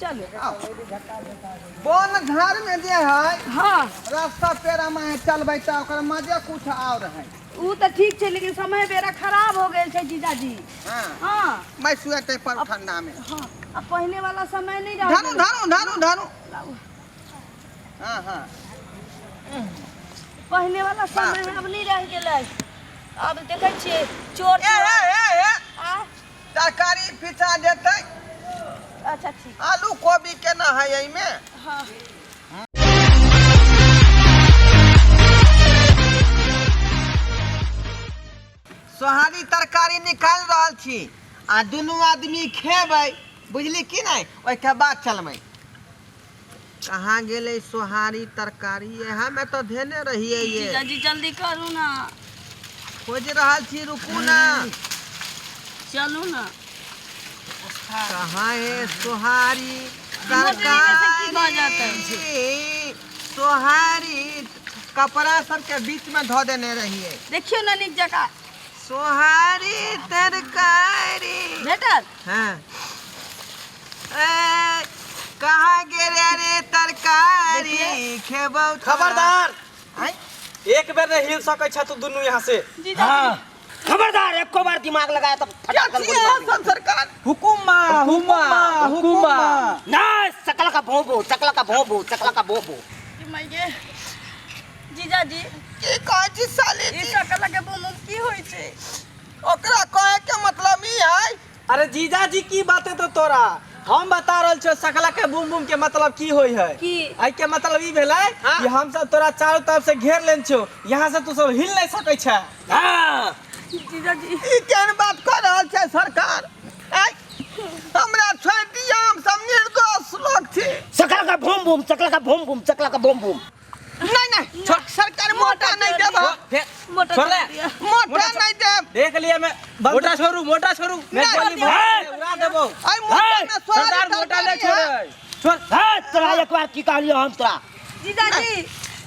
चलू। बन झाड़ में जे है हाँ रास्ता पेरा में चलबै तऽ ओकर मजे कुछ और है। उ तऽ ठीक छै, लेकिन समय बेरा खराब हो गेल छै जीजाजी। हाँ। हाँ। मैं स्वेटर पर ठंडा में। हाँ, अब पहले वाला समय नहीं रह धरू गेल। धरू धरू धरू। हाँ हाँ। पहले वाला समय अब नहीं रह गेलै। अब देखै छियै चोर। ए ए ए ए। आ? तरकारी पिसा जेतै। अच्छा ठीक। आलू कोबी केना है एहिमे? हाँ। सोहारी तरकारी निकालि रहल छी आ दुनू आदमी खेबै, बुझली कि नहि? ओहिके बाद चलबै। कहाँ गेलै सोहारी तरकारी? इएहमे तऽ धेने रहियै ये। जीजाजी जल्दी करू ना। खोजि रहल छी, रुकू ना। चलू ना। कहाँ है सोहारी मोटरी में से की भऽ जेतै? तरकारी? सोहारी कपड़ा सबके बीच में धऽ देने रहियै। देखियौ ना नीक जकाँ। सोहारी तरकारी भेटल? हाँ। ए, कहाँ गेले रे तरकारी? खेबौ तोरा। खबरदार। आँय? एक बेर नहीं हिल सकै छ तू दुनू यहाँ से। जीजाजी। हाँ। खबरदार, एको बार दिमाग लगाया तो क्या फटाकन छियै गोली मार सब सरकार? हुकुमा हुकुमा हुकुमा। ना सकल का भोंबो, सकल का भोंबो, सकल का भोंबो। की माय गे। जीजाजी। की कहै छी साली ई जी? सकल के बम बम की होइ छै? ओकरा कहै के मतलब ई है। अरे जीजाजी की बात है तो तोरा हम बता रहल छियो सकला के बूम बूम के मतलब की होई है। की? एहि के मतलब ई भेलै हाँ। कि हम सब तोरा चारों तरफ से घेर लेने छियो, यहाँ से तू सब हिल नहीं सकै छै। हाँ। जीजाजी। ई केहन बात कऽ रहल छै सरकार? आँय? हमरा छोड़ि दिअ, हम सब निर्दोष लोक छी। सकल का बूम बूम, सकल का बूम बूम, सकल का बूम बूम। नहीं नहीं सरकार मोटा नहीं देब। फिर मोटा छोड़ ले। छोड़ दिया। मोटा नहीं देब। देख लिया मैं। मोटा छोड़ू, मोटा छोड़ू। मैं नहीं, गोली नहीं। मार उड़ा देबो। आई मोटा में सोहारी सरदार मोटा नहीं तरकारी है। छोड़े। छोड़। हाँ, तोरा एक बार की कहलियो हम तोरा? जीजाजी,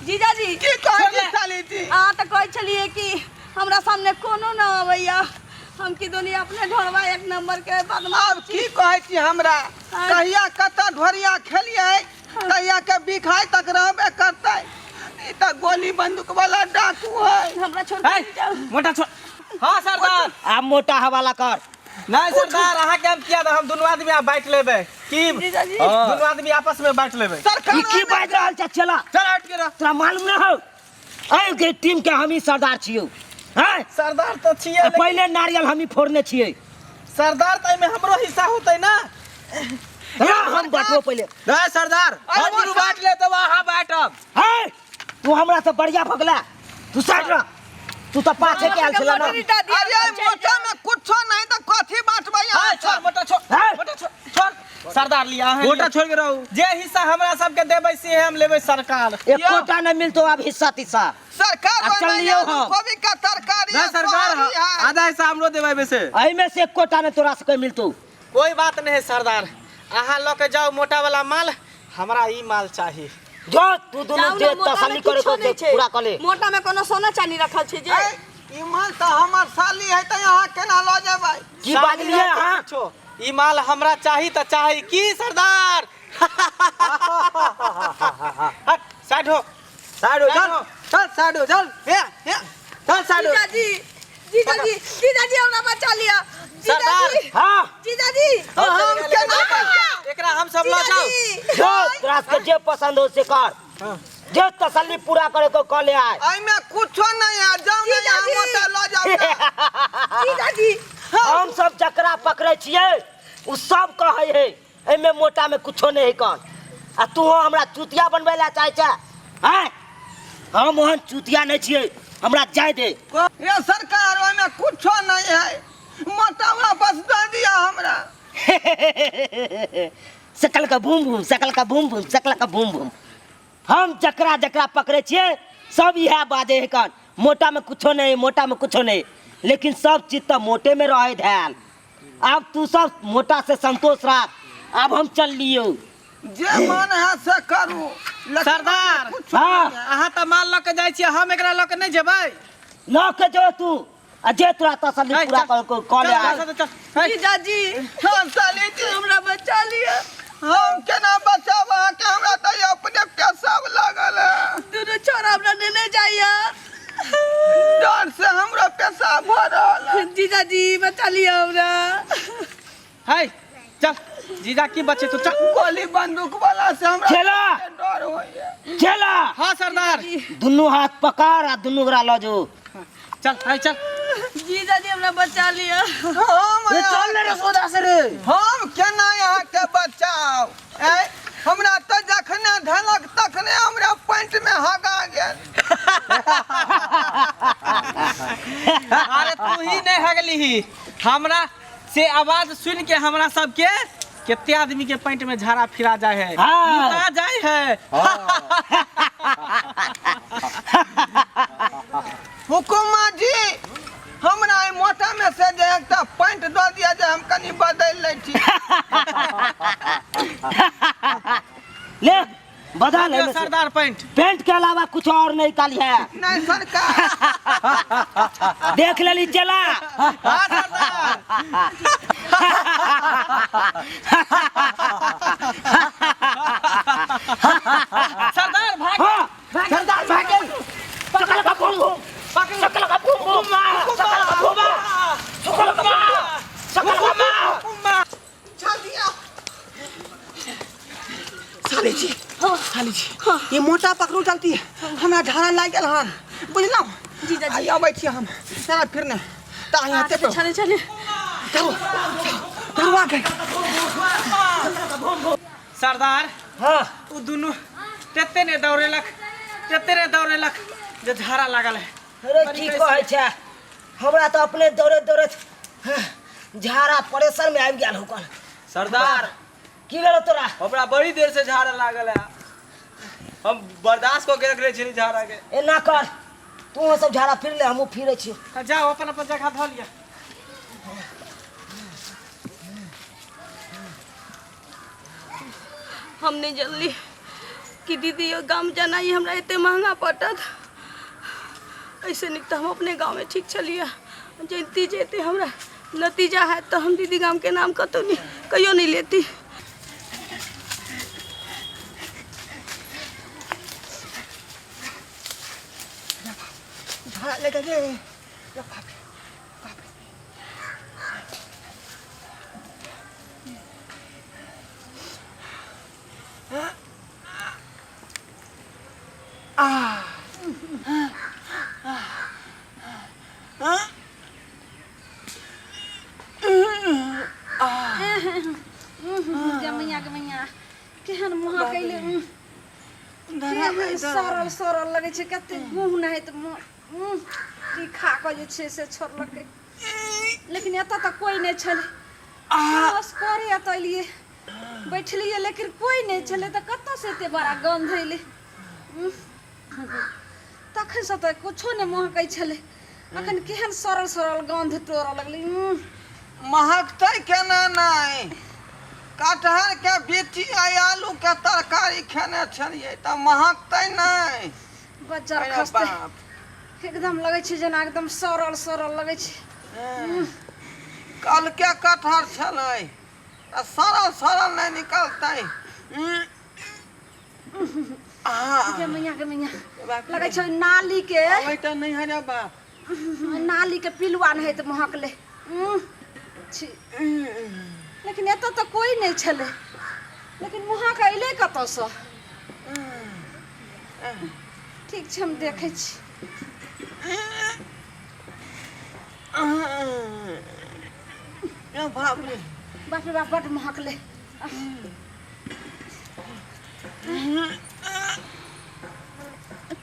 जीजाजी। की कहै छी साली जी? अहाँ तऽ कहै छलियै कि हमरा सामने कोनो न अबैया, हम की दुनिया अपने ढोरबा एक नंबर के बदमाश आब छी। की कहै छी हमरा? हाँ। कहिया कतऽ ढोरिया खेलियै तहिया के बिखाइ तक रहबे करतै। ई तऽ गोली बंदूक वाला डाकू है। हमरा छोड़ के है, नहीं जाउ। मोटा छोड़। हाँ सरदार। आब मोटा हवाला कर। नहीं सरदार, अहाँ के हम किया हम दुनू आदमी आब बांटि लेबै। की जीजाजी। दुनू आदमी आपस में बांटि लेबै। सरकार ई की बाजि रहल छै चला? चल हट के रह। तोरा मालूम न हो एहि के टीम के हम ही सरदार छियौ? हैं? सरदार तो छियै, आ लेकिन पहिले नारियल हम ही फोड़ने छियै। सरदार तऽ एहिमे हमरो हिस्सा होतै ना। हाँ, हम बांटबो पहिले। नहीं सरदार, अरे हम दुनू मोटा- बांट ले तब अहाँ बांटब। हैं? तू हमरा से बढ़िया भगला, तू साइड रह। तू तऽ पाछे के आयल छला ना। मोटरी दऽ दिअ, अरे हम चलि मोटा जायब। में कुछो नहीं तऽ कथी बांटबै हाँ, अहाँ छोड़ सब? मोटा छोड़। हैं? मोटा छोड़, छोड़। सरदार लिया अहाँ मोटा लिअ। छोड़ के रहू। जे हिस्सा हमरा सबके देबै से हम लेबै सरकार। एकोटा नहीं मिलतो अब हिस्सा तिस्सा। सरकार अब चल ओहिमे लियौ आलू हम। कोबी का तरकारी नहीं आ सरकार, सोहारी है। आधा हिस्सा हमरो देबै एहिमे से। एहिमे से एकोटा नहीं तोरा सबके मिलतो। कोई बात नहीं है सरदार, अहाँ लऽ के जाउ मोटा वाला माल, हमरा ई माल चाही। जो तू दुनू जाउ जे ने, मोटा में तसल्ली करे किछो को नहि छै। पूरा कऽ ले। मोटा में कोनो सोना चानी रखल छै जे? ऐ, ई माल तऽ हमर साली है तऽ अहाँ केना लऽ जेबै? की बाजलियै अहाँ? किछो ई माल हमरा चाही तऽ चाही। की सरदार? हट, साइड हो। साइड हो, चल चल साइड हो, चल हे हे चल साइड हो। जीजाजी, जीजाजी, जीजाजी हमरा बचा लिअ। सरदार। जीजाजी। हाँ। जीजाजी। हम केना बचाउ? एकरा हम सब लऽ जाउ। जीजाजी। जो तोरा सबके जे पसंद हो से कर, जे तसल्ली पूरा करे को कऽ ले आय। एहिमे कुछो नहीं है, जाउ नहीं अहाँ जीजाजी। मोटा लऽ जाउ ने। जीजाजी। हम सब जकरा पकड़ै छियै उ सब कहै है एहिमे मोटा में कुछो नहीं है कौन, आ तू हमरा चुतिया बनबै ला चाहै छै? आँय, हम ओहन चुतिया नहीं छियै, हमरा जाय दे। ये सरकार ओहिमे कुछो नहीं है, मोटा वापस दे दिया हमरा। सकल का बूम बूम, सकल का बूम बूम, सकल का बूम बूम। हम जकरा जकरा पकड़ै छियै सब इएह बाजै है कन मोटा में कुछो नहीं, मोटा में कुछो नहीं, लेकिन सब चीज तऽ मोटे में रहे धैल। आब तू सब मोटा से संतोष राख, आब हम चल लियौ। जे मन है से करू, लेकिन सरदार। कुछो हाँ। नहीं है। अहाँ तऽ माल लऽ के जाइ छियै, हम एकरा लऽ के नहि जेबै। लऽ के जो तू, आ जे तोरा तसल्ली है, पूरा चल। कर कऽ ले चल, आय। चल, चल, चल। जीजाजी। हाँ साली जी। हमरा बचा लिअ। हम जीजा की बचे तू चल। गोली बंदूक वाला से हमरा चला डर होइए। चला। हाँ सरदार। दुनू हाथ पकड़ आ दुनू गोरा लऽ जो। चल आई चल। जीजा जी हमरा बचा लिअ। हम चल रे सोदा से रे। हम केना अहाँके बचाउ? ए हमरा तऽ जखने धेलक तखने हमरा पैंट में हगा गेल। अरे तू ही नहीं हगली, हमरा से आवाज सुन के हमरा सबके कितने आदमी के पैंट में झाड़ा फिरा जाए है। हाँ। मुता जाए है। हुकुमा जी हमरा एहि मोटा में से जे एकटा पैंट दऽ दिअ जे हम कनि बदलि लै छी। ले बदल एहिमे से। सरदार पैंट। पैंट के अलावा कुछ और नहीं काली है। नहीं सरकार। देख लेली चला। हाँ सरदार। सरदार भाग। हाँ, सरदार भागल। सकल का बूम बूम। सकल का बूम बूम। सकल का बूम। सकल का बूम। सकल का बूम। साली जी, साली जी, ये मोटा पकड़ू चलती है, हमरा झाड़ा लागि गेल हन, बुझलहुँ? जीजा जी। आइ अबै छी हम, चला फिर ने। तऽ आइ हेतै पर। चले चले। चलू, चलू आगे। सरदार, हाँ। उ दुनू तेते ने दौड़ेलक, तेते ने दौड़ेलक जे झाड़ा लागल है। अरे की कहै छै, हमरा तऽ अपने दौड़ैत दौड़ैत झाड़ा प्रेशर में आबि गेल होकन। सरदार। की भेलो तोरा? हमरा बड़ी देर से झाड़ा लागल है, हम बर्दाश्त कऽ के रखने छली झाड़ा के। एना कर, तू सब झाड़ा फिर ले, हमहूँ फिरै छी। जाओ अपन अपन जगह धऽ लिअ। हम नहीं जानली कि दीदी यो गाम जाना ही हमरा एते महंगा पड़त। ऐसे निक तो हम अपने गांव में ठीक छलिए, जैती जैते हमरा नतीजा है तो हम दीदी गाम के नाम कतौ नहीं कहियो नहीं लेती। झाड़ा लेके रे। रे बाप रे, बाप रे। गमैया गमैया केहन मुँह कैले, केहन सड़ल सड़ल लगै छै, कते मुँह नहि तऽ मुँह की खा कऽ जे छै से छोड़लकै। लेकिन एतऽ तऽ कोइ नहि छलै, असगरे एतऽ एलियै बैठलियै, लेकिन कोइ नहि छलै तऽ कतऽसँ एते बड़ा गन्ध अयलै? तखनसँ तऽ कुछो नहि महकै छलै, अखन केहन सड़ल सड़ल गन्ध तोड़ऽ लगलै। महकतै केना नहि? कटहर के बिट्टी आ आलू के तरकारी खेने छलियै तऽ महकतै नहि? बज्जर अरे खसतै बाप। एकदम लगै छै जेना एकदम सड़ल सड़ल लगै छै। कलके कटहर छलै तऽ सड़ल सड़ल नहि निकलतै? गे मैया गे मैया, लगै छै नाली के अबै तऽ नहि है रे बाप, नाली के पिलुआ नहि तऽ महकलै। छी। लेकिन एतऽ तऽ कोइ नहि छलै, लेकिन महक अयलै कतऽसँ? ठीक छै, हम देखै छी। बाप रे बाप रे बाप, बड्ड महकलै।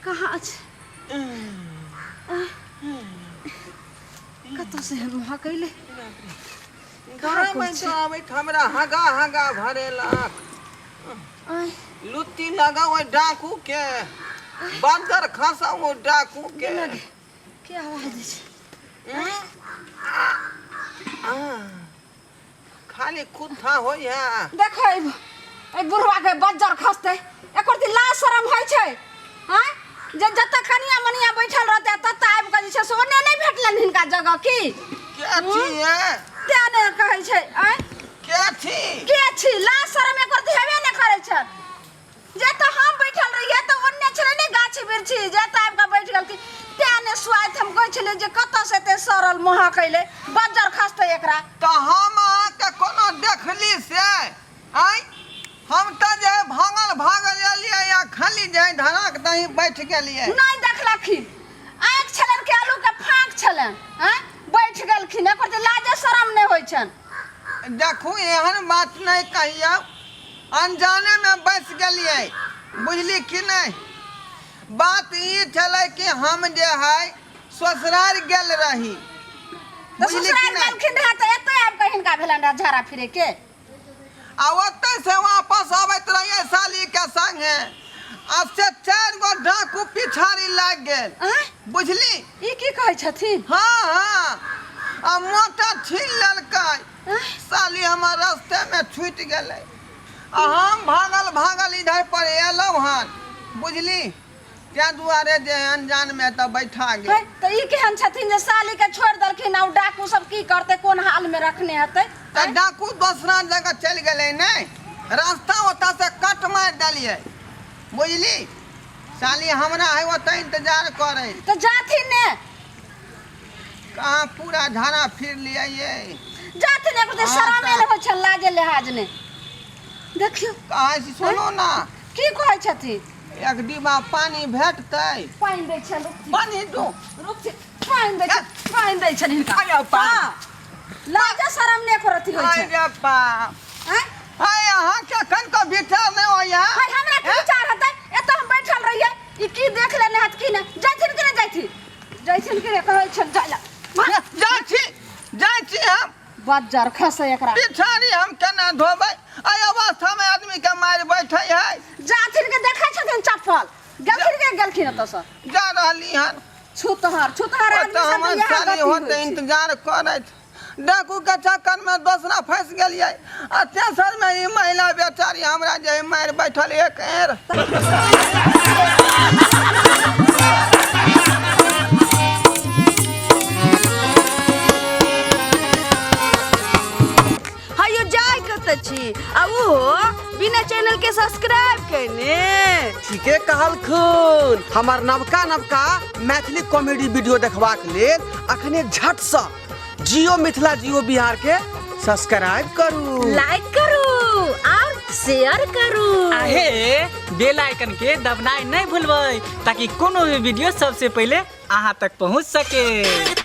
कहाँ छै? कतऽसँ एहन महक अयलै? गाममे तऽ आबैत हमरा हगा हगा भरेलक। आँय। लुत्ती लगाउ ओहि डाकू के, बंदर खसाउ ओहि डाकू के। के आवाज दै छै? खाली कुत्था होइ है। देखो एहि बुढ़वा के बज्जर खसतै, एकर दिन लाज शरम होइ छै? आँय, जे जतऽ कनिया मनिया बैठल रहतै ततऽ आबि कऽ जे छै से ओन्ने नहि भेटलनि हिनका जगह की? के छी ये? तें ने कहै छै। आँय, के छी? के छी? लाज शरम एकर तऽ हेबे नहि करै छै। जे तऽ हम बैठल रहियै तऽ ओन्ने छलै ने गाछी बिरछी, जे तऽ आबि कऽ बैठ गेलखिन। तें ने स्वाति हम कहै छलियै जे कतऽ से एते सड़ल महक अयलै, बज्जर खसतै एकरा। तऽ हम अहाँके कोनो देखली से? बैठ गेलियै। नहि देखलखिन, आँखि छलनि कि आलू के फाँक छलनि? आँय, बैठ गेलखिन। एकर जे लाजे शरम नहि होइ छनि। देखू, एहन बात नहि कहियौ, अनजाने में बैस गेलियै, बुझली कि नहि? बात ई छलै कि हम जे है ससुराल गेल रही। तऽ बुझली कि ससुराल नहि? गेलखिन रहए तऽ एतऽ आबि कऽ हिनका भेलनि रहए झाड़ा फिरे के। आ ओतऽ से वापस अबैत रहियै साली के संगे, आ से 4 गो डाकू पिछाड़ी लागि गेल। आँय? बुझली? ई की कहै छथिन? हाँ, आ मोटर छीन लेलकै। आँय? साली हमर रास्ते में छूटि गेलै आ हम भागल भागल इधर पर एलहुँ हन, बुझली? ताहि दुआरे जे अनजान में तऽ बैठा गेल। हे, तऽ ई केहन छथिन जे साली के छोड़ि देलखिन आ ओ डाकू सब की करतै, कोन हाल में रखने हेतै? तऽ डाकू दोसरा जगह चलि गेलै, नहि रास्ता ओतऽ से कट मारि देलियै, बुझली? साली हमरा है ओतऽ इंतजार करै। तऽ जाथिन ने। कहाँ पूरा झाड़ा फिर लियै ये। जाथिन, एगो तऽ हाँ, शरमे तऽ- नहि होइ छनि, लाजे लिहाज नहि। देखियौ। कहै छी, सुनू ने। की कहै छथिन? एक डिब्बा पानी भेटतै? पानि दै छनि, रुकथिन। पानी दू। रुकथिन, पानि दै छनि, पानि दै छनि हिनका। अरे बाप। हाँ। लाजे शरम नहि करती होइ अरे छै। बाप। आँय? हाय, अहाँके एखन के विचार नहि होइए? हाय, हमरा की विचार हेतै? एतऽ हम बैठल रहियै, ई की देख लेने हत की नहि। जाथिन कि नहि जाथिन? जाथिन कि नहि? कहै छनि जाय लए। जाइ छी, जाइ छी हम। बज्जर खसै एकरा। पिछाड़ी हम केना धोबै? एहि अवस्था में आदमी के मारि बैठे है। जाथिन के देखै छथिन चप्पल। गेलखिन के गेलखिन एतऽ सँ? जा रहली हन। छूतहर, छूतहर आदमी ओतऽ सब हमर इएह साली गति होइ होते छै। इंतजार करैत। डाकू के चक्कर में दोसरा फंस गेलियै आ तेसर में ई महिला बेचारी हमरा जे मारि बैठल एक एर। हयो जाय कतऽ छी आ ओहो बिना चैनल के सब्सक्राइब केने? ठीके कहलखुन। हमर नवका नवका मैथिली कॉमेडी वीडियो देखबाक लेल अखने झटसँ जियो मिथिला जियो बिहार के सब्सक्राइब करू, लाइक करू और शेयर करू। आहे बेल आइकन के दबनाइ नहीं भूलबै ताकि कोनो भी वीडियो सबसे पहले अहाँ तक पहुँच सके।